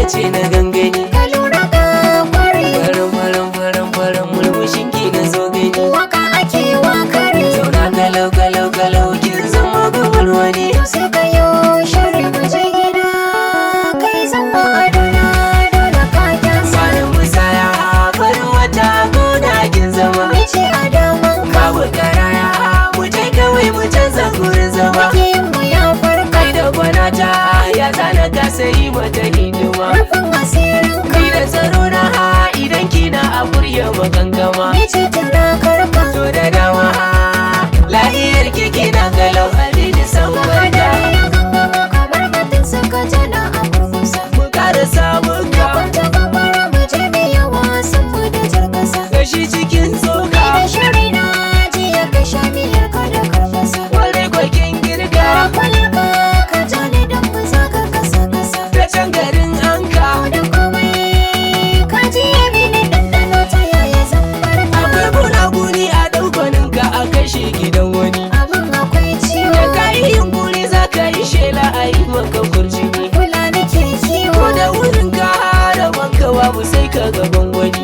ce na gangani. Ka lura ka kware. Farin farin farin farin murmushin ki na zo gani. Waka ake wakare. Zauna kalau kalau kalau kin zama gabar wani. To sai ka yo shiri mu je gida. Kai zama adona dole ka kyasa. Bani musaya farin wata gona kin zama. Ni ce a daman ka. Babu karaya mu je kawai mu canza gurin zama. Makiyin mu ya farka. Kai da gwanata ya zana kasa yi mata hidima. Rufin asirin ka. Ni da tsaro na idan kina a kurya makankama. Ni ce turakar ka. To da dama lahiyar ki kina kalau abin san barka. Hadari ya gangamo kamar batun saka jana a kurkusa. Mu kara samun ka. Kwanta gabara mu je mu yi wasan mu da jar kasa. Gashi cikin Ni tsoka. da shiri na jiya ka sha miyar ka da karfasa. Kwarai kwakin girka. Kwalar ka ka ja ni don mu za ka kasa kasa. Ta can garin anka. Da komai ka ji ya mini ɗanɗano ta yaya zan bar ka. Akwai gunaguni a ɗaukaninka a kashe gidan wani. Abin akwai ciwo. Da ka yi yunkuri za ka yi shela a yi maka kurjini. Kula nake kiwo. Ko da wurin ka da wanka babu sai ka gaban wani.